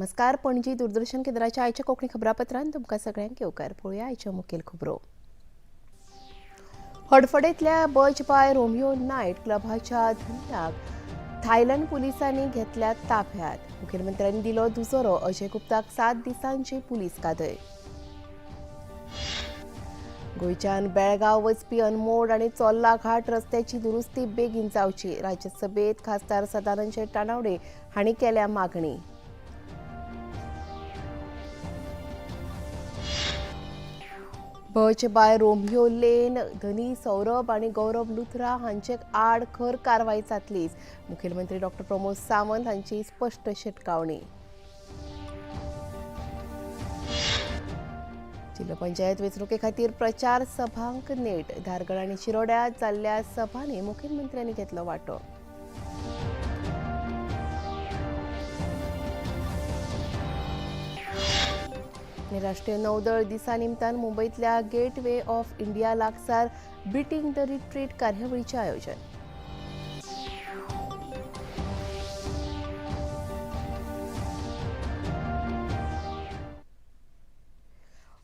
नमस्कार. पणजी दूरदर्शन केंद्राच्या आयच्या कोंकणी खबरापत्रांत तुमकां सगळ्यांक येवकार. पळोवया आयच्यो मुखेल खबरो. हडफडेंतल्या बर्च बाय रोमियो नायट क्लबाच्या धनयाक थायलंड पुलिसांनी घेतल्या ताब्यात. मुखेलमंत्र्यांनी दिलो दुजोरो. अजय गुप्ताक 7 दिसांची पुलीस कादय. गोंयच्यान बेळगांव वचपी अनमोड आनी चोर्ला घाट रस्त्याची दुरुस्ती बेगीन जावची, राज्यसभेत खासदार सदानंद शेट तानावडे हांणी केल्या मागणी. बर्च बाय रोमियो लेन धनी सौरभ आनी गौरव लुथरा हांचे आड खर कारवाय जातलीच, मुखेलमंत्री डॉक्टर प्रमोद सावंत हांची स्पश्ट शिटकावणी. जिल्हो पंचायत वेंचणुके खातीर प्रचार सभांक नेट. धारगळ आनी शिरोड्यात जाल्ल्या सभांनी मुखेलमंत्र्यांनी घेतलो वांटो. राष्ट्रीय नौदळ दिसा निमतान मुंबईतल्या गेट वे ऑफ इंडिया लागसार बीटिंग the retreat कार्यावळीचें आयोजन.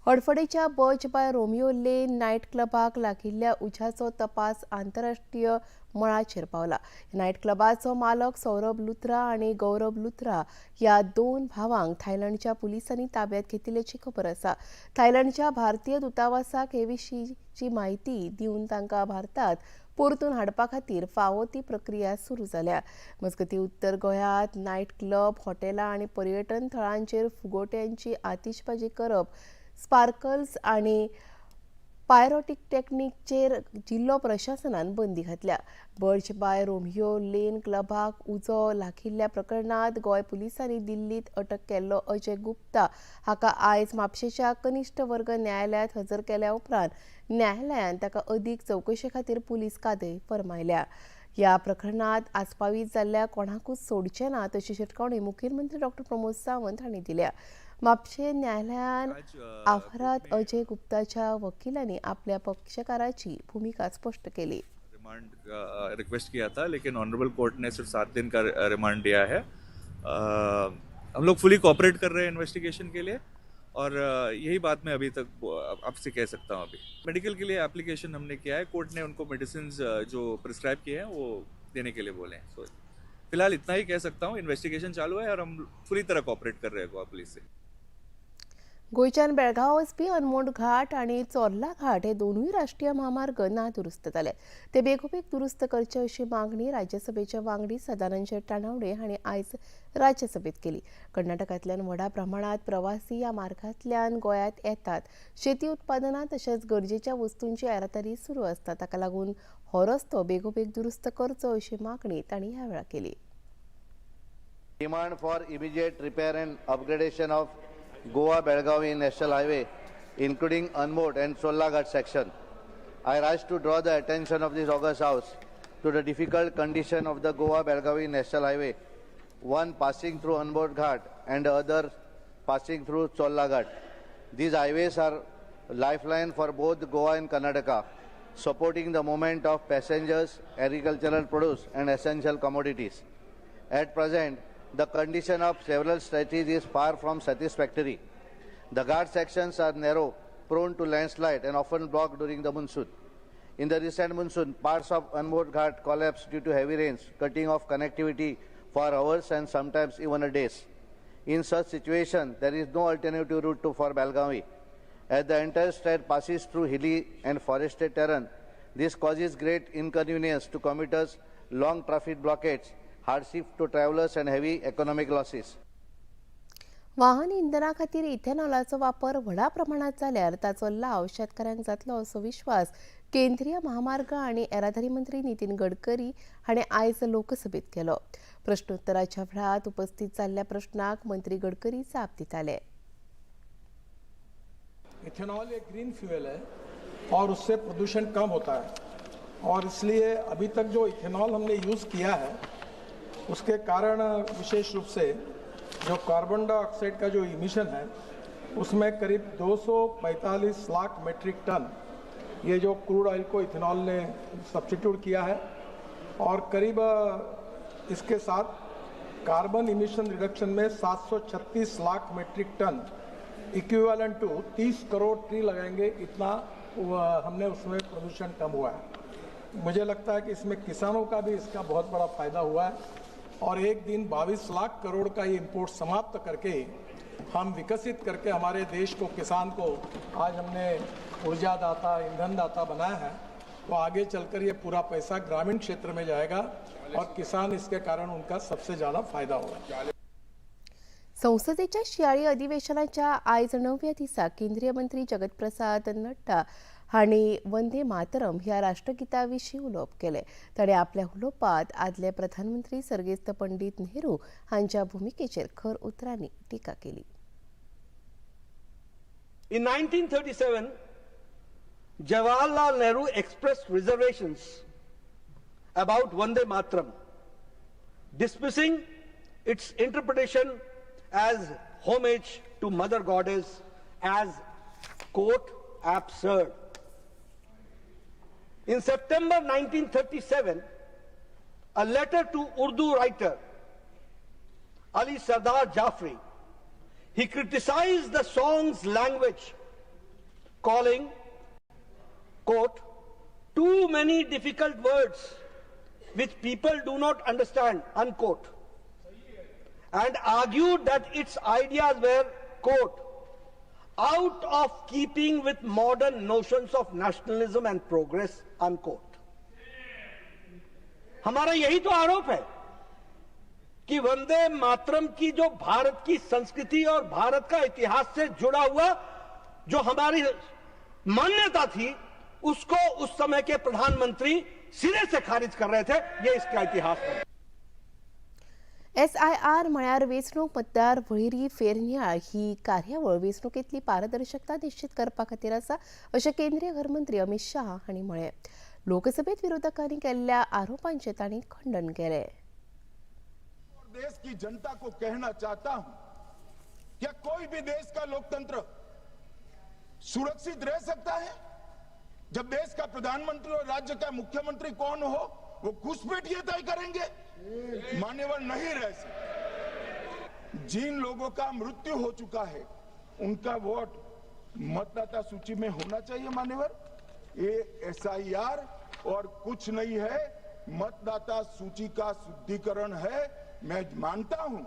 हडफडेच्या Birch by Romeo Lane night क्लबाक लागिल्ल्या उज्याचो तपास आंतरराष्ट्रीय मळाचेर पावला. नायट क्लबाचो मालक सौरभ लुथरा आनी गौरव लुथरा ह्या 2 भावांक थायलंडच्या पुलिसांनी ताब्यात घेतिल्ल्याची खबर आसा. थायलंडच्या भारतीय दूतावासाक हे विशींची म्हायती दिवन तांकां भारतांत परतून हाडपा खातीर फावो ती प्रक्रिया सुरू जाल्या. मजगतीं उत्तर गोंयांत नायट क्लब, हॉटेलां आनी पर्यटन थळांचेर फुगोट्यांची आतिशबाजी करप, स्पार्कल्स आनी पायरोटिक टेक्निकचेर जिल्लो प्रशासनान बंदी घातल्या. बर्च बाय रोमियो लेन क्लबाक उजो लागिल्ल्या प्रकरणांत गोंय पुलिसांनी दिल्लीत अटक केल्लो अजय गुप्ता हाका आयज म्हापशेच्या कनिश्ठ वर्ग न्यायालयांत हजर केल्या उपरांत न्यायालयान ताका अदीक चवकशे खातीर पुलीस कादय फर्मायल्या. ह्या प्रकरणांत आस्पावीत जाल्ल्या कोणाकूच सोडचे ना अशी शिटकावणी मुखेलमंत्री डॉक्टर प्रमोद सावंत हांणी दिल्या. म्हापशें न्यायालयान आव्हारात अजय गुप्ताच्या वकिलांनी आपल्या पक्षकाराची भूमिका स्पष्ट केली. रिमांड रिक्वेस्ट किया था, लेकिन ऑनरेबल कोर्ट ने सिर्फ 7 दिन का रिमांड दिया है. हम लोग फुली कोऑपरेट कर रहे हैं इन्वेस्टिगेशन के लिए और यही बात मैं अभी तक आपसे कह सकता हूँ. अभी मेडिकल के लिए एप्लीकेशन हमने किया है, कोर्ट ने उनको मेडिसिन जो प्रिस्क्राइब किए हैं वो देने के लिए बोले हैं. सो फिलहाल इतना ही कह सकता हूँ. इन्वेस्टिगेशन चालू है और हम पूरी तरह कोऑपरेट कर रहे हैं गोवा पुलिस से. गोंयच्यान बेळगांव वचपी अनमोड घाट आनी चोर्ला घाट हे दोनूय राष्ट्रीय म्हामार्ग नादुरुस्त जाले. ते बेगोबेग दुरुस्त करचे अशी मागणी राज्यसभेचे वांगडी सदानंद शेट तानावडे हांणी आयज राज्यसभेत केली. कर्नाटकांतल्यान व्हडा प्रमाणांत प्रवासी ह्या मार्गांतल्यान गोंयांत येतात. शेती उत्पादनां तशेंच गरजेच्या वस्तूंची येरादारी सुरू आसता. ताका लागून हो रस्तो बेगोबेग दुरुस्त करचो अशी मागणी तांणी ह्या वेळार केली. Demand for immediate repair and upgradation of Goa Belagavi National Highway, including Anmod and Chorla Ghat section. I rise to draw the attention of this august house to the difficult condition of the Goa Belagavi National Highway, one passing through Anmod Ghat and the other passing through Chorla Ghat. These highways are lifeline for both Goa and Karnataka, supporting the movement of passengers, agricultural produce and essential commodities. At present, the condition of several stretches is far from satisfactory. The ghat sections are narrow, prone to landslide and often blocked during the monsoon. In the recent monsoon, parts of Anmod Ghat collapsed due to heavy rains, cutting off connectivity for hours and sometimes even a days. In such situation, there is no alternative route for Belagavi. As the entire stretch passes through hilly and forested terrain, this causes great inconvenience to commuters, long traffic blockades, hardship to travelers and heavy economic losses. वाहन इंधना खातीर इथेनॉलाचो वापर व्हडा प्रमाणात जाल्यार ताचो लाव शेतकारांक जातलो असो विश्वास केंद्रीय महामार्ग आनी येरादारी मंत्री नितीन गडकरी हांणी आयज लोकसभेत केलो. प्रश्नोत्तराच्या वेळार उपस्थित जाल्ल्या प्रश्नाक मंत्री गडकरी जाप दिताले. इथेनॉल एक ग्रीन फ्यूल है और उससे प्रदूषण कम होता है और इसलिए अभी तक जो इथेनॉल हमने यूज़ किया है उसके कारण विशेष रूप से जो कार्बन डाइऑक्साइड का जो इमिशन है उसमें करीब 245 लाख मीट्रिक टन ये जो क्रूड ऑयल को इथेनॉल ने सब्स्टिट्यूट किया है और करीब इसके साथ कार्बन इमिशन रिडक्शन में 736 lakh metric ton equivalent to 30 crore tree लगाएंगे, इतना हमने उसमें प्रदूषण कम हुआ है। मुझे लगता है कि इसमें किसानों का भी इसका बहुत बड़ा फायदा हुआ है और एक दिन 22 लाख करोड़ का ये इम्पोर्ट समाप्त करके हम विकसित करके हमारे देश को, किसान को आज हमने ऊर्जादाता, ईंधनदाता बनाया है, तो आगे चलकर ये पूरा पैसा ग्रामीण क्षेत्र में जाएगा और किसान इसके कारण उनका सबसे ज़्यादा फायदा होगा। संसदेच्या शियाळी अधिवेशनाच्या आयज 9व्या दिसा केंद्रीय मंत्री जगतप्रसाद नड्डा हांणी वंदे मातरम ह्या राष्ट्रगीता विशीं उलोवप केलें। ताणें आपल्या उलोवपांत आदले प्रधानमंत्री सर्गेस्त पंडित नेहरू हांच्या भुमिकेचेर खर उतरांनी टिका केली। In 1937, Jawaharlal Nehru expressed reservations about Vande Mataram, dismissing its interpretation as homage to Mother Goddess as, quote, absurd. In September 1937, a letter to Urdu writer Ali Sardar Jafri, he criticized the song's language, calling, quote, too many difficult words which people do not understand, unquote, and argued that its ideas were, quote, out of keeping with modern notions of nationalism and progress, unquote. हमारा यही तो आरोप है कि वंदे मातरम की जो भारत की संस्कृति और भारत का इतिहास से जुड़ा हुआ जो हमारी मान्यता थी, उसको उस समय के प्रधानमंत्री सिरे से खारिज कर रहे थे। ये इसका इतिहास है। SIR म्हळ्यार वेंचणूक मतदार वळेरी फेरनियाळ ही कार्यावळ वेंचणुकेंतली पारदर्शकता निश्चित करपा खातीर आसा अशें केंद्रीय घरमंत्री अमित शाह हांणी म्हळें। लोकसभेत विरोधकांनी केल्ल्या आरोपांचें तांणी खंडन केलें। देश की जनता को कहना चाहता हूं, क्या कोई भी देश का लोकतंत्र सुरक्षित रह सकता है जब देश का प्रधानमंत्री और राज्य का मुख्यमंत्री कौन हो वो घुसपैठिए तय करेंगे? मान्यवर नहीं रह सकते। जिन लोगों का मृत्यु हो चुका है उनका वोट मतदाता सूची में होना चाहिए। मान्यवर, ये SIR और कुछ नहीं है, मतदाता सूची का शुद्धिकरण है। मैं मानता हूं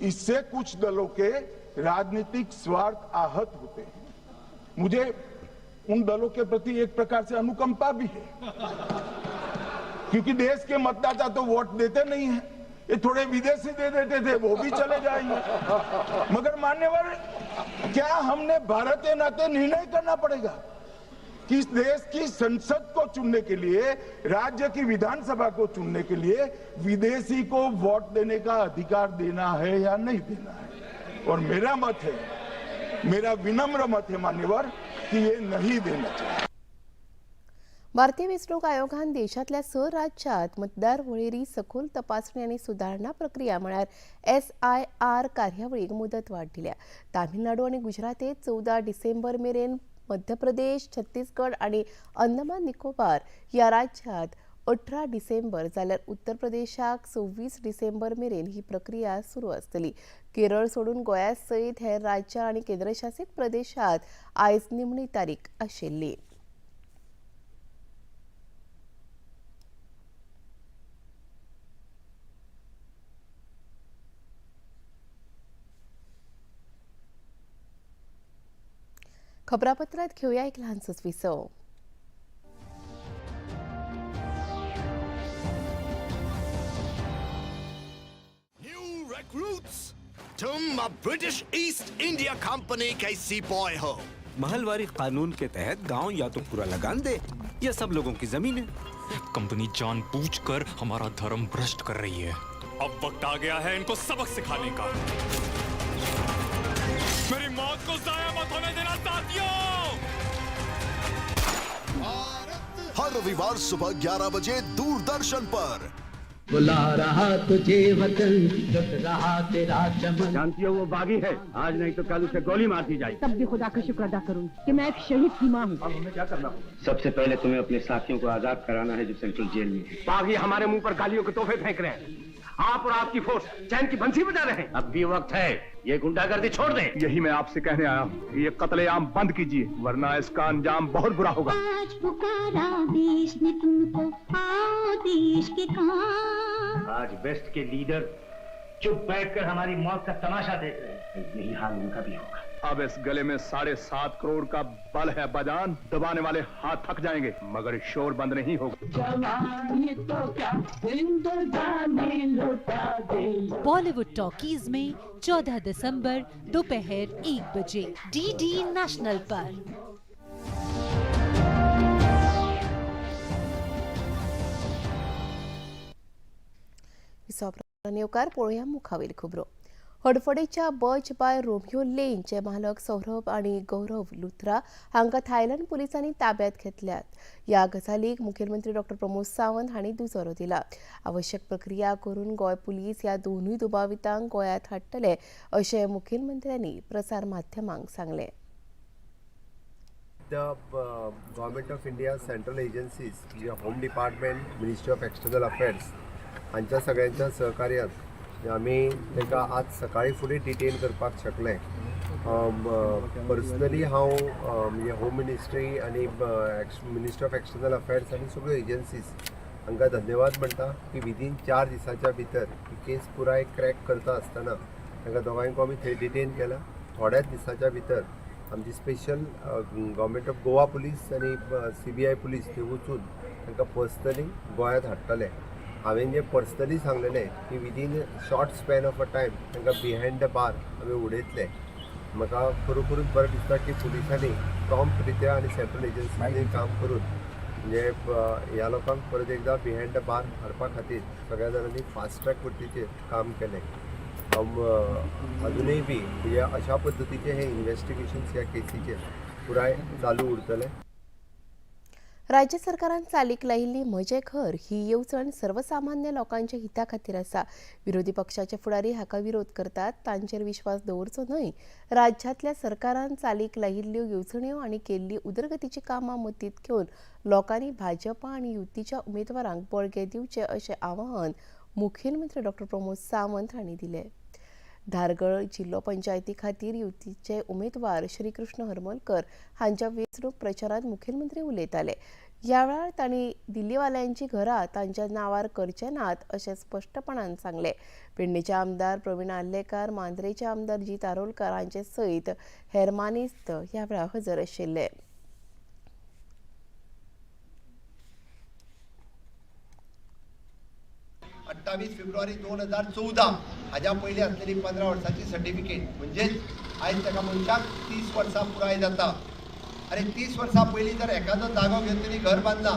इससे कुछ दलों के राजनीतिक स्वार्थ आहत होते हैं। मुझे उन दलों के प्रति एक प्रकार से अनुकंपा भी है, क्योंकि देश के मतदाता तो वोट देते नहीं है, ये थोड़े विदेशी दे देते थे, वो भी चले जाएंगे। मगर मान्यवर, क्या हमने भारत के नाते निर्णय करना पड़ेगा कि इस देश की संसद को चुनने के लिए, राज्य की विधानसभा को चुनने के लिए विदेशी को वोट देने का अधिकार देना है या नहीं देना है? और मेरा मत है, मेरा विनम्र मत है मान्यवर, कि ये नहीं देना चाहिए। भारतीय वेंचणूक आयोगान देशांतल्या 6 राज्यांत मतदार वळेरी सखोल तपासणी आनी सुदारणा प्रक्रिया म्हळ्यार SIR कार्यावळीक मुदत वाड दिल्या। तामिळनाडू आनी गुजरातेंत 14 डिसेंबर मेरेन, मध्य प्रदेश, छत्तीसगड आनी अंदमान निकोबार ह्या राज्यांत 18 डिसेंबर जाल्यार उत्तर प्रदेशाक 26 डिसेंबर मेरेन ही प्रक्रिया सुरू आसतली। केरळ सोडून गोंया सयत हेर राज्यां आनी केंद्रशासीत प्रदेशांत आयज निमणी तारीख आशिल्ली। खबरापत्रात घेऊया एक ल्हानसोच विसव। New recruits, तुम अब British east India company K सिपाही हो। महलवारी कानून के तहत गांव या तो पूरा लगान दे या सब लोगों की जमीन है। कंपनी जानबूझकर हमारा धर्म भ्रष्ट कर रही है। अब वक्त आ गया है इनको सबक सिखाने का। मेरी मौत को जाया मत होने देना साथियों। हर रविवार सुबह 11 बजे दूरदर्शन पर। बुला रहा तुझे वतन, लुट रहा तेरा चमन। जानती हो वो बागी है, आज नहीं तो कल उसे गोली मार दी जाएगी। तब भी खुदा का शुक्र अदा करूँ कि मैं एक शहीद की माँ हूँ। अब हमें क्या करना होगा? सबसे पहले तुम्हें अपने साथियों को आजाद कराना है जो सेंट्रल जेल में है। बागी हमारे मुंह पर गालियों के तोहफे फेंक रहे हैं। आप और आपकी फोर्स चैन की बंसी बजा रहे हैं। अब भी वक्त है, ये गुंडागर्दी छोड़ दें। यही मैं आपसे कहने आया हूँ, ये कत्लेआम बंद कीजिए वरना इसका अंजाम बहुत बुरा होगा। आज पुकारा देश ने तुमको, आओ देश के काम। आज वेस्ट के लीडर चुप बैठकर हमारी मौत का तमाशा देख रहे हैं, यही हाल उनका भी होगा। अब इस गले में 7.5 करोड़ का बल है अब्बाजान, दबाने वाले हाथ थक जाएंगे मगर शोर बंद नहीं होगा। जवानी तो क्या जिंदगानी लुटा दे। बॉलीवुड टॉकीज में 14 दिसंबर दोपहर 1 बजे DD national पर। येवकार पळोवया मुखावेल खबरो। हडफडेच्या बच बाय रोमियो लेनचे मालक सौरभ आनी गौरव लुथरा हांकां थायलंड पुलिसांनी ताब्यात घेतल्यात। ह्या गजालीक मुखेलमंत्री डॉक्टर प्रमोद सावंत हांणी दुजोरो दिला। आवश्यक प्रक्रिया करून गोंय पुलीस ह्या दोनूय दुबावितांक गोंयांत हाडटले अशें मुखेलमंत्र्यांनी प्रसार माध्यमांक सांगलें। The government of India central agencies, home department, ministry of external affairs हांच्या सगळ्यांच्या सहकार्यान आमी तांकां आज सकाळी फुडें डिटेन करपाक शकले। पर्सनली हांव म्हणजे होम मिनिस्ट्री आनी मिनिस्ट्री ऑफ एक्सटर्नल अफेर्स आनी सगळ्यो एजन्सीज हांकां धन्यवाद म्हणटा की विदीन 4 दिसाच्या भितर ही केस पुराय क्रॅक करता आसतना तांकां दोगांयकूय आमी थंय डिटेन केला। थोड्याच दिसाच्या भितर आमची special government of Goa police आनी CBI police थंय वचून तांकां पर्सनली गोंयांत हाडटले। हांवें जें पर्सनली सांगलेलें की within short span of a time तांकां बिहायंड the बार आमी उडयतले। म्हाका खरोखरूच बरें दिसता की पुलिसांनी प्रॉम्प्ट रित्या आनी सेंट्रल एजन्सीनी काम करून म्हणजे ह्या लोकांक परत एकदां बिहायंड the बार हाडपा खातीर सगळ्या जाणांनी फास्ट ट्रॅक पद्दतीचेर काम केलें। अजुनूय बी म्हणजे अशा पद्दतीचे हे इन्वेस्टिगेशन्स ह्या केसीचेर पुराय चालू उरतले। राज्य सरकारान चालीक लायिल्ली म्हजें घर ही येवजण सर्वसामान्य लोकांच्या हिता खातीर आसा। विरोधी पक्षाचे फुडारी हाका विरोध करतात, तांचेर विश्वास दवरचो न्हय। राज्यांतल्या सरकारान चालीक लायिल्ल्यो येवजण्यो आनी केल्ली उदरगतीची कामां मतींत घेवन लोकांनी भाजपा आनी युतीच्या उमेदवारांक बळगें दिवचें अशें आवाहन मुखेलमंत्री डॉक्टर प्रमोद सावंत हांणी दिलें। धारगळ जिल्लो पंचायती खातीर युतीचे उमेदवार श्रीकृष्ण हरमलकर हांच्या वेंचणूक प्रचारात मुखेलमंत्री उलयताले। ह्या वेळार तांणी दिल्लीवाल्यांची घरां तांच्या नांवार करचे नात अशें स्पश्टपणान सांगलें। पेडणेचे आमदार प्रवीण आर्लेकार, मांद्रेचे आमदार जीत आरोलकार हांचे सयत हेर मानेस्त ह्या वेळार हजर आशिल्ले। अठ्ठावीस फेब्रुवारी 2014 हाज्या पयलीं आसलेली 15 वर्सांची सर्टिफिकेट, म्हणजेच आयज ताका मनशाक 30 वर्सां पुराय जाता। आनी 30 वर्सां पयलीं जर एखादो जागो घेवन तेणी घर बांदला,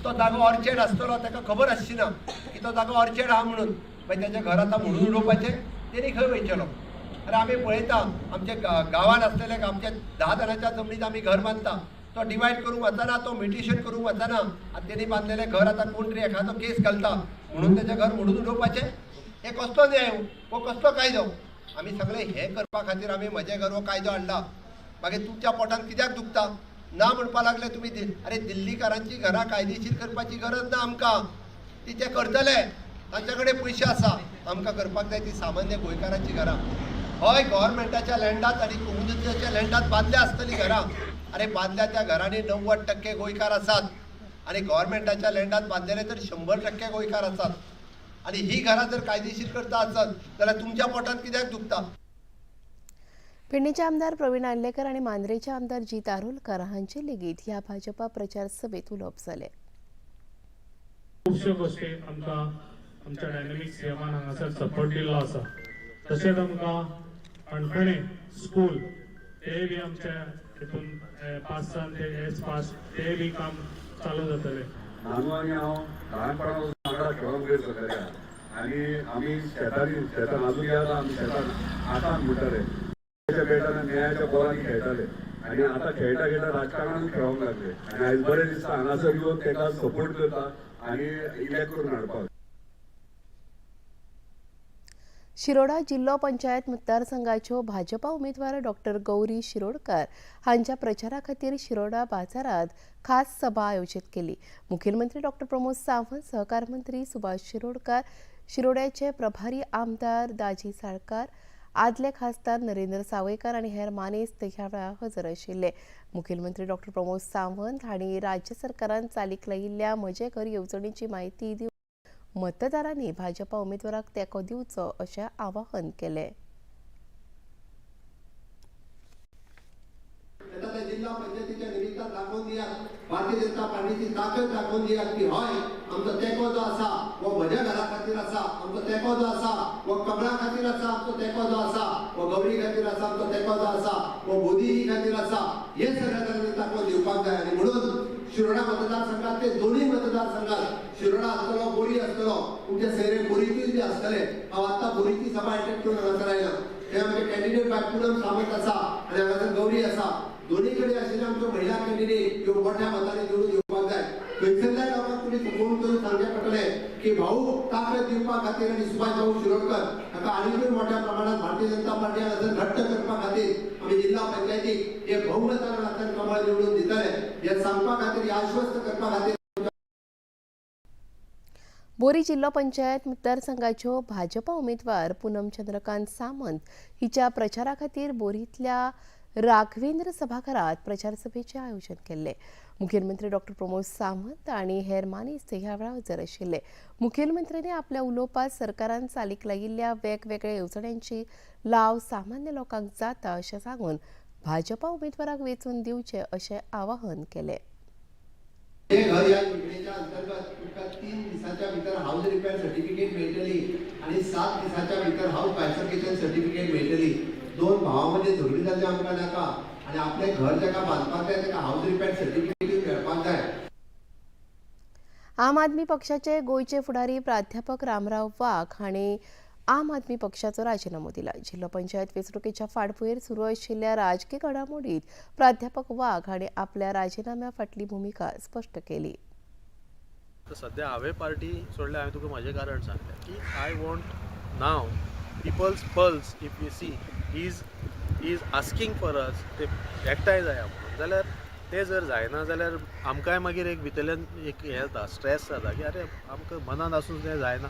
तो जागो ऑर्चेड आसतलो, ताका खबर आसची ना की तो जागो ऑर्चेड आहा म्हणून, मागीर ताचें घर आतां म्हणून उडोवपाचें तेणी खंय वयचेलो। आनी आमी पळयता आमच्या गांवांत आसलेले आमच्या 10 जाणांच्या जमनीत आमी घर बांदता, तो डिवायड करूंक वचना, तो म्युटेशन करूंक वचना, आनी तेणी बांदलेलें घर आतां कोण तरी एखादो केस घालता म्हणून तेचें घर मोडून उडोवपाचें, हें कसलो न्याय हो कसलो कायदो? आमी सगळे हें करपा खातीर आमी म्हजें घर हो कायदो हाडला। मागीर तुमच्या पोटान कित्याक दुखता ना म्हणपा लागले तुमी? अरे दिल्लीकारांची घरां कायदेशीर करपाची गरज ना आमकां, ती ते करतले, तांचे कडेन पयशे आसा। आमकां करपाक जाय ती सामान्य गोंयकारांची घरां। हय, गव्हर्मेंटाच्या लँडात आनी कोमुनिदादीच्या लँडात बांदल्या आसतलीं घरां, अरे बांदल्या त्या घरांनी 90% गोंयकार आसात आनी गव्हर्मेंटाच्या लँडात बांदलेले तर 100% गोंयकार आसात। आनी ही घरां जर कायदेशीर करता आसत जाल्यार तुमच्या पोटांत कित्याक दुखता? पेडणेचे आमदार प्रवीण आर्लेकर आनी मांद्रेचे आमदार जीत आरोलकर हांचे लेगीत ह्या भाजपा प्रचार सभेत उलोवप जालें। खुबश्यो गोश्टी आमकां आमच्या डायनामीक सीएमान हांगासर सपोर्ट दिल्लो आसा। तशेंच आमकां काणकोणे स्कूल ते बी आमच्या हितून पास जावन ते एस पास ते बी काम चालू जातलें। नानू आनी हांव ल्हानपणा वांगडा खेळोंक वयर सरलेले आनी आमी शेतांनी शेतान आजून याद आमी शेतान आतां म्हणटाले बेटान न्यायाच्या बॉलांनी खेळटाले आनी आतां खेळटा खेळटा राजकारणान खेळोंक लागले आनी आयज बरें दिसता हांगासर येवन ताका सपोर्ट करता आनी इलेक्ट करून हाडपाक। शिरोडा जिल्लो पंचायत मतदारसंघाच्यो भाजपा उमेदवार डॉक्टर गौरी शिरोडकर हांच्या प्रचारा खातीर शिरोडा बाजारात खास सभा आयोजित केली। मुखेलमंत्री डॉक्टर प्रमोद सावंत, सहकार मंत्री सुभाष शिरोडकर, शिरोड्याचे प्रभारी आमदार दाजी साळकार, आदले खासदार नरेंद्र सावयकार आनी हेर मानेस्त ह्या वेळार हजर आशिल्ले. मुखेलमंत्री डॉक्टर प्रमोद सावंत हांणी राज्य सरकारान चालीक लायिल्ल्या म्हजें घर येवजणेची म्हायती दिवन मतदारांनी भाजपा उमेदवाराक तेंको दिवचो अशें आवाहन केलें. जिल्हा पंचायतीच्या निमित्तान दाखोवन दियात, भारतीय जनता पार्टीची ताकद दाखोवन दियात की हय आमचो तेंको जो आसा हो म्हज्या घरा खातीर आसा, आमचो तेंको जो आसा हो कमळा खातीर आसा, आमचो तेंको जो आसा हो गौरी खातीर आसा, आमचो तेंको जो आसा हो मोदीजी खातीर आसा. हे सगळ्या जाणांनी दाखोवन दिवपाक जाय. आनी म्हणून शिरोडा मतदारसंघातले दोनूय मतदारसंघात शिरोडा आसतलो, बोरी आसतलो, तुमचे सैरे बोरीतूय बी आसतले. हांव आतां बोरीची सभा अटेंड करून हांगासर आयला. ते आमचे कॅन्डिडेट बाय पुनम सावंत आसा आनी हांगासर गौरी आसा. दोन्ही कडे आशिल्ले आमच्यो महिला कॅन्डिडेट ह्यो मोठ्या मतांनी निवडून येवपाक जाय. थंयसरल्या लोकांक तुमी फोन करून सांगचें पडटलें की भाऊ ताकद दिवपा खातीर आनी सुभाष भाऊ शिरोडकर हाका आनीकूय मोठ्या प्रमाणात भारतीय जनता पार्टी हांगासर घट्ट करपा खातीर आमी जिल्हा पंचायतीक हे बहुमतान हांगासर कमळ निवडून दितले हे सांगपा खातीर, हे आश्वस्त करपा खातीर. बोरी जिल्हो पंचायत मतदारसंघाच्यो भाजपा उमेदवार पूनम चंद्रकांत सामंत हिच्या प्रचारा खातीर बोरींतल्या राघवेंद्र सभाघरात प्रचार सभेचें आयोजन केल्लें. मुखेलमंत्री डॉक्टर प्रमोद सावंत आनी हेर मानेस्त ह्या वेळार हजर आशिल्ले. मुखेलमंत्र्यांनी आपल्या उलोवपांत सरकारान चालीक लायिल्ल्या वेगवेगळ्या येवजण्यांची लाव सामान्य लोकांक जाता अशें सांगून भाजपा उमेदवाराक वेंचून दिवचें अशें आवाहन केलें. हे घर ह्या योजनेच्या अंतर्गत तुमकां 3 दिसांच्या भितर हावस रिपेअर सर्टिफिकेट मेळटली आनी 7 दिसांच्या भितर हावस बायफर्केशन सर्टिफिकेट मेळटली. 2 भावां मदीं झगडीं जाल्ली आमकां नाका आनी आपलें घर जाका बांदपाक जाय ताका हावस रिपेअर सर्टिफिकेटूय मेळपाक जाय. आम आदमी पक्षाचे गोंयचे फुडारी प्राध्यापक रामराव वाघ हांणी आम आदमी पक्षाचो राजिनामो दिला. जिल्हो पंचायत वेंचणुकेच्या फाटभुंयेर सुरू आशिल्ल्या राजकी घडामोडीत प्राध्यापक वाघ हांणी आपल्या राजिनाम्या फाटली भुमिका स्पश्ट केली. सध्या हांवें पार्टी सोडल्या. हांवें तुका म्हजें कारण सांगलें की I want now people's pulse if you see is asking for us ते एकठांय जाया म्हणून. जाल्यार ते जर जायना जाल्यार आमकांय मागीर एक भितरल्यान एक हें जाता, स्ट्रेस जाता की अरे आमकां मनान आसून तें जायना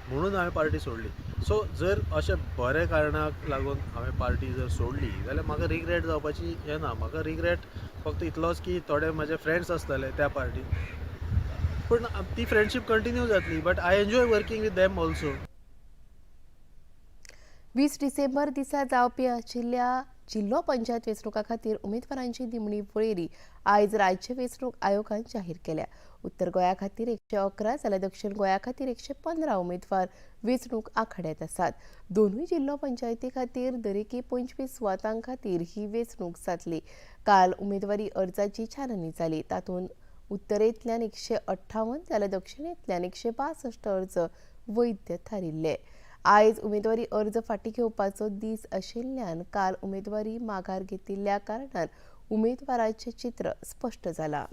म्हणून हांवें पार्टी सोडली. सो जर अशें बरें कारणाक लागून हांवें पार्टी जर सोडली जाल्यार म्हाका रिग्रेट जावपाची हें ना. म्हाका रिग्रेट फक्त इतलोच की थोडे म्हजे फ्रेंड्स आसतले त्या पार्टीन, पूण ती फ्रेंडशीप कंटिन्यू जातली. But I enjoy working with them also. 20 डिसेंबर दिसा जावपी आशिल्ल्या जिल्हो पंचायत वेंचणुकां खातीर उमेदवारांची निमणी वळेरी आयज राज्य वेंचणूक आयोगान जाहीर केल्या. उत्तर गोंया खातीर 111 जाल्यार दक्षिण गोंया खातीर 115 उमेदवार वेंचणूक आखाड्यात आसात. दोनूय जिल्हो पंचायती खातीर दरेकी 25 सुवातां खातीर ही वेंचणूक जातली. काल उमेदवारी अर्जाची छाननी जाली. तातूंत उत्तरेंतल्यान 158 जाल्यार दक्षिणेंतल्यान 162 अर्ज वैध थारिल्ले. आयज उमेदवारी अर्ज फाटीं घेवपाचो दीस आशिल्ल्यान काल उमेदवारी माघार घेतिल्ल्या कारणान उमेदवाराचें चित्र स्पश्ट जालां.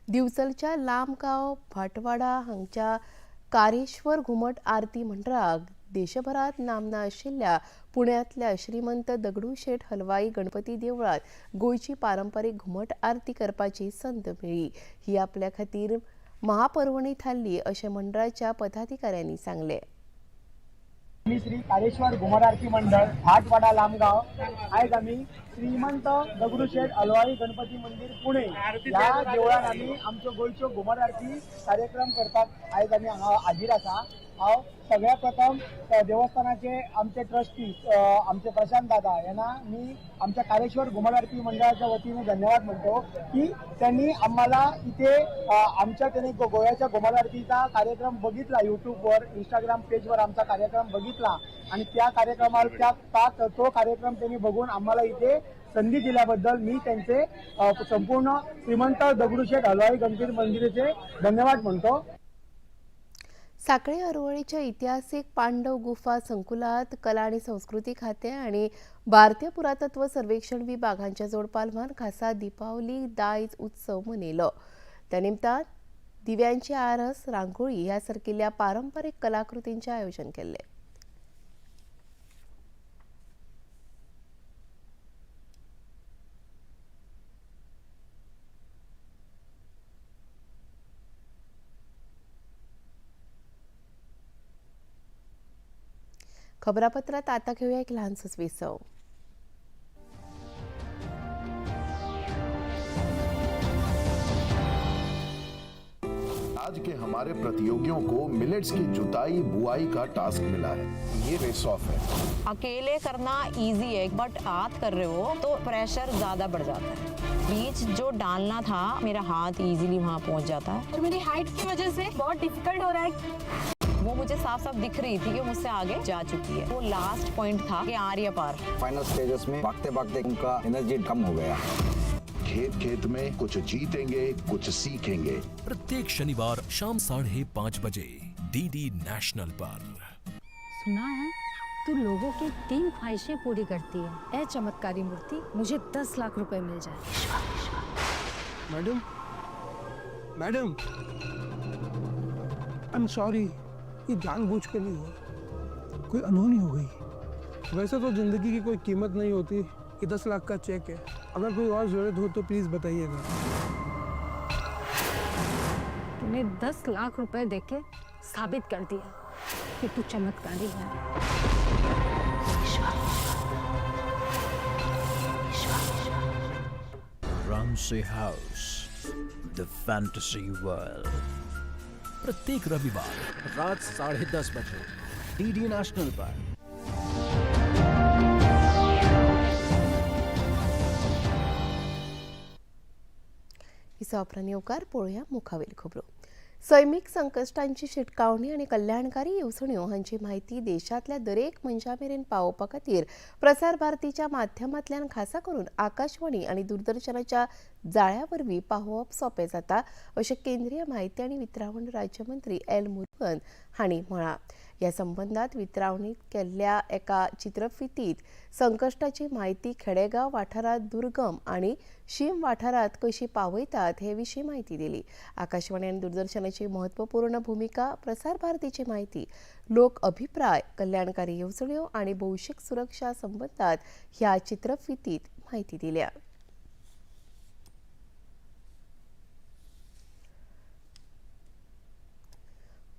दिवचलच्या लामगांव भाटवाडा हांगच्या कारेश्वर घुमट आरती मंडळाक देशभरात नामना आशिल्ल्या पुण्यांतल्या श्रीमंत दगडूशेठ हलवाई गणपती देवळात गोंयची पारंपारीक घुमट आरती करपाची संद मेळ्ळी. ही आपल्या खातीर महापर्वणी थारली अशें मंडळाच्या पदाधिकाऱ्यांनी सांगलें. आमी श्री कारेश्वर घुमट आरती मंडळ भाटवाडा लामगांव आयज आमी श्रीमंत दगडूशेठ हलवाई गणपती मंदिर पुणे ह्या देवळान आमी आमच्यो गोंयच्यो घुमट आरती कार्यक्रम करपाक आयज आमी हांगा हाजीर आसा. हांव सगळ्या प्रथम देवस्थानाचे आमचे ट्रस्टी आमचे प्रशांत दादा यांना मी आमच्या कारेश्वर घुमट आरती मंडळाच्या वतीने धन्यवाद म्हणतो की त्यांनी आम्हाला इथे आमच्या त्यांनी गोव्याच्या घुमट आरतीचा कार्यक्रम बघितला, यूट्यूबवर इंस्टाग्राम पेजवर आमचा कार्यक्रम बघितला आणि त्या कार्यक्रमाला तो कार्यक्रम त्यांनी बघून आम्हाला इथे संधी दिल्याबद्दल मी त्यांचे संपूर्ण श्रीमंत दगडूशेठ हलवाई गणपती मंदिराचे धन्यवाद म्हणतो. साखळे हरवळेच्या ऐतिहासिक पांडव गुफा संकुलात कला आणि संस्कृती खाते आणि भारतीय पुरातत्व सर्वेक्षण विभाग हांच्या जोडपालवान खासा दीपावली दायज उत्सव मनयलो. त्या निमतान दिव्यांची आरस, रांगोळी ह्या सारकिल्ल्या पारंपरीक कलाकृतींचें आयोजन केल्लें. खबरापत्रात आता घेऊया एक ल्हानसोच विसव. आज के हमारे प्रतियोगियों को मिलेट्स की जुताई बुआई का टास्क मिला है। ये रेस ऑफ है। अकेले करना इजी है, बट हाथ कर रहे हो तो प्रेशर ज्यादा बढ़ जाता है। बीज जो डालना था मेरा हाथ इजीली वहाँ पहुँच जाता है। और मेरी हाइट की वजह से बहुत डिफिकल्ट हो रहा है। वो मुझे साफ साफ दिख रही थी कि मुझसे आगे जा चुकी है। वो लास्ट पॉइंट था कि are या पार। फाइनल स्टेजेस में भागते भागते उनका एनर्जी कम हो गया। खेत खेत में कुछ जीतेंगे कुछ सीखेंगे। प्रत्येक शनिवार शाम 5:30 बजे डीडी नेशनल पर। सुना है तू लोगों की 3 ख्वाहिशें पूरी करती है। ए चमत्कारी मूर्ति, मुझे 10 लाख रुपए मिल जाए। Madam, madam, I am sorry, ये जानबूझ के नहीं हुआ, कोई अनहोनी हो गई। वैसे तो जिंदगी की कोई कीमत नहीं होती। ये 10 लाख का चेक है, अगर कोई और जरूरत हो तो प्लीज बताइएगा। तूने 10 लाख रुपए देके साबित कर दिया कि तू चमत्कारी है। Ramsay House, the Fantasy World. प्रत्येक रविवार रात 10:30 बजे डीडी नेशनल पर। हिचा येवकार पळोवया मुखावेल खबरो. सैमीक संकश्टांची शिटकावणी आनी कल्याणकारी येवजण्यो हांची म्हायती देशांतल्या दरेक मनशा मेरेन पावोवपा खातीर प्रसार भारतीच्या माध्यमांतल्यान खासा करून आकाशवाणी आनी दूरदर्शनाच्या जाळ्या वरवीं पावोवप सोंपें जाता अशें केंद्रीय म्हायती आनी वितरावण राज्यमंत्री एल मुरुगन हांणी म्हळां. ह्या संबंदांत वितरावणीत केल्ल्या एका चित्रफितींत संकश्टाची म्हायती खेडेगांव वाठारांत दुर्गम आनी शीम वाठारांत कशी पावयतात हे विशीं म्हायती दिली. आकाशवाणी आनी दूरदर्शनाची महत्वपूर्ण भुमिका, प्रसार भारतीची म्हायती, लोक अभिप्राय, कल्याणकारी येवजण्यो आनी भौशीक सुरक्षा संबंदांत ह्या चित्रफितींत म्हायती दिल्या.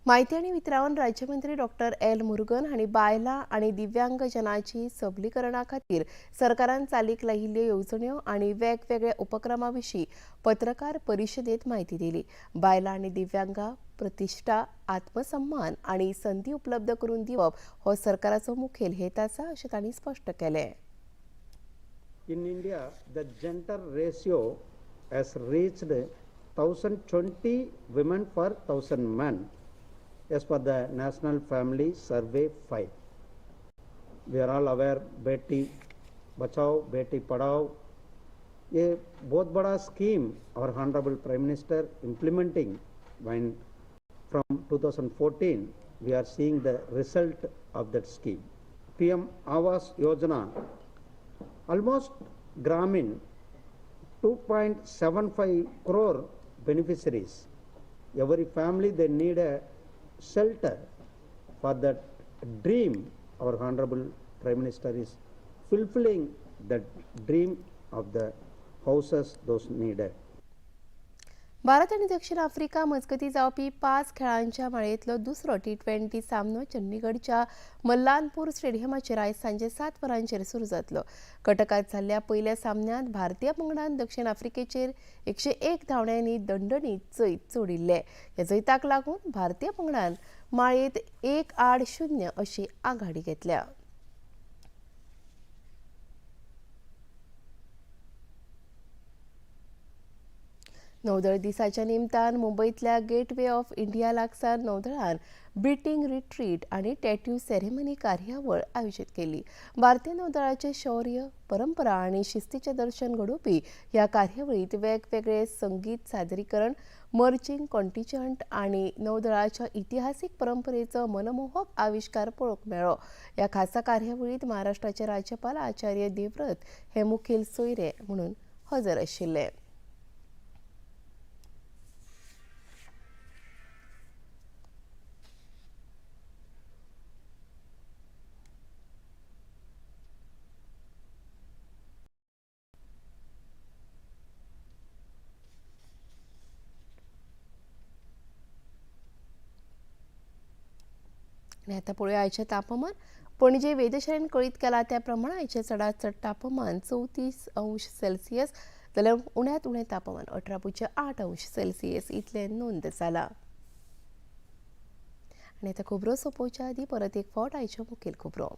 म्हायती आनी वितरावण राज्यमंत्री डॉक्टर एल मुरुगन हांणी बायलां आनी दिव्यांगजनांची सबलीकरणा खातीर सरकारान चालीक लायिल्ल्यो येवजण्यो आनी वेगवेगळ्या उपक्रमा विशीं पत्रकार परिशदेंत म्हायती दिली. बायलां आनी दिव्यांगां प्रतिश्ठा, आत्मसन्मान आनी संदी उपलब्ध करून दिवप हो सरकाराचो मुखेल हेत आसा अशें तांणी स्पश्ट केलें. In India, the gender ratio has reached 1020 women for 1000 men. As per the National Family Survey 5. We are all aware, Beti Bachao, Beti Padhao, ये बहुत बड़ा scheme our Honorable Prime Minister implementing when from 2014 we are seeing the result of that scheme. PM Awas Yojana, almost Gramin 2.75 crore beneficiaries. Every family they need a shelter. For that dream, our Honorable Prime Minister is fulfilling the dream of the houses those needed. Bharat आनी दक्षिण Africa मजगतीं जावपी 5 खेळांच्या माळयेंतलो दुसरो T20 सामनो चंडीगडच्या मल्लानपूर स्टेडियमाचेर आयज सांजे 7 वरांचेर सुरू जातलो. कटकांत जाल्ल्या पयल्या सामन्यांत भारतीय पंगडान दक्षिण आफ्रिकेचेर 101 धांवड्यांनी दंडणीत जैत जोडिल्लें. ह्या जैताक लागून भारतीय पंगडान माळयेंत 1-0 अशी आघाडी घेतल्या. नौदळ दिसाच्या निमतान मुंबईतल्या गेटवे ऑफ इंडिया लागसार नौदळान बीटिंग रिट्रीट आनी टॅट्यू सेरेमनी कार्यावळ आयोजीत केली. भारतीय नौदळाचे शौर्य, परंपरा आनी शिस्तीचें दर्शन घडोवपी ह्या कार्यावळींत वेगवेगळे संगीत सादरीकरण, मर्चिंग कॉन्टिजंट आनी नौदळाच्या इतिहासीक परंपरेचो मनमोहक आविश्कार पळोवंक मेळ्ळो. ह्या खासा कार्यावळींत महाराष्ट्राचे राज्यपाल आचार्य देवव्रत हे मुखेल सोयरे म्हणून हजर आशिल्ले. आनी आतां पळोवया आयचें तापमान. पणजे वेधशाळेन कळीत केला त्या प्रमाण आयचें चडांत चड तापमान 34 अंश सेल्सियस जाल्यार उण्यांत उणें तापमान 18.8 अंश सेल्सियस इतलें नोंद जालां. आनी आतां खबरो सोंपोवच्या आदीं परत एक फावट आयच्यो मुखेल खबरो.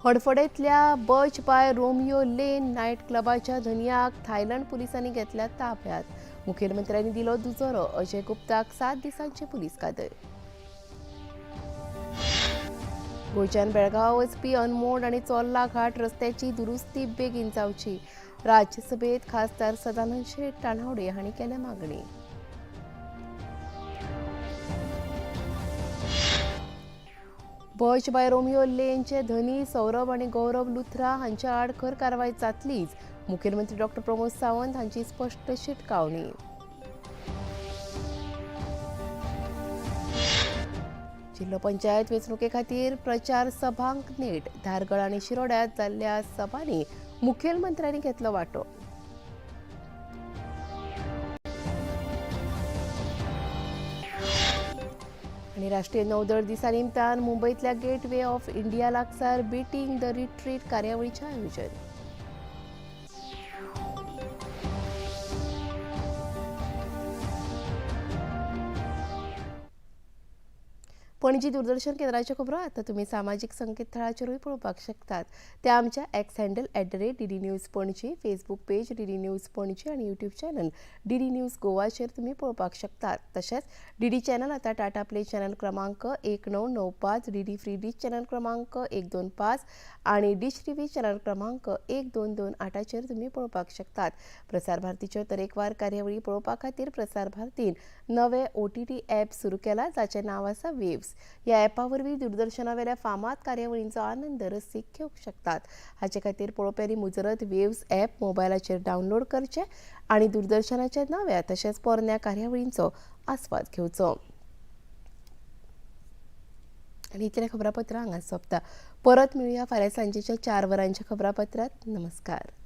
हडफडेंतल्या Birch by Romeo Lane night क्लबाच्या धनयाक थायलंड पुलिसांनी घेतल्या ताब्यात. मुखेलमंत्र्यांनी दिलो दुजोरो. अजय गुप्ताक 7 दिसांची पुलीस कादय. गोंयच्यान बेळगांव वचपी अनमोड आनी चोर्ला घाट रस्त्याची दुरुस्ती बेगीन जावची. राज्यसभेत खासदार सदानंद शेट तानावडे हांणी केल्या मागणी. बर्च बाय रोमियो लेनचे धनी सौरभ आनी गौरव लुथरा हांच्या आड खर कारवाय जातलीच. मुखेलमंत्री डॉक्टर प्रमोद सावंत हांची स्पश्ट शिटकावणी. जिल्हो पंचायत वेंचणुके खातीर प्रचार सभांक नेट. धारगळ आनी शिरोड्यांत जाल्ल्या सभांनी मुखेलमंत्र्यांनी घेतलो वांटो. आनी राष्ट्रीय नौदळ दिसा निमतान मुंबयतल्या गेट वे ऑफ इंडिया लागसार बीटिंग the retreat कार्यावळीचें आयोजन. पणजी दूरदर्शन केंद्राच्यो खबरो आतां तुमी सामाजीक संकेतथळाचेरूय पळोवपाक शकतात. ते आमच्या X handle @DD News Panaji, Facebook page DD News Panaji आनी यूट्यूब चॅनल DD news गोवाचेर तुमी पळोवपाक शकतात. तशेंच DD channel आतां टाटा प्ले चॅनल क्रमांक 1995, DD free डिश चॅनल क्रमांक 125 आनी डिश टीव्ही चॅनल क्रमांक 1228चेर तुमी पळोवपाक शकतात. प्रसार भारतीच्यो तरेकवार कार्यावळी पळोवपा खातीर प्रसार भारतीन नवे OTT app सुरू केला जाचें नांव आसा वेव्स. ह्या ॲपा वरवीं दूरदर्शनावेल्या फामाद कार्यावळींचो आनंद रसीक घेवंक शकतात. हाचे खातीर पळोवप्यांनी मुजरत वेव्स ॲप मोबायलाचेर डावनलोड करचें आनी दूरदर्शनाच्या नव्या तशेंच पोरण्या कार्यावळींचो आस्वाद घेवचो. आनी इतलें खबरापत्रां हांगा सोंपता. परत मेळुया फाल्यां सांजेच्या 4 वरांच्या खबरापत्रांत. नमस्कार.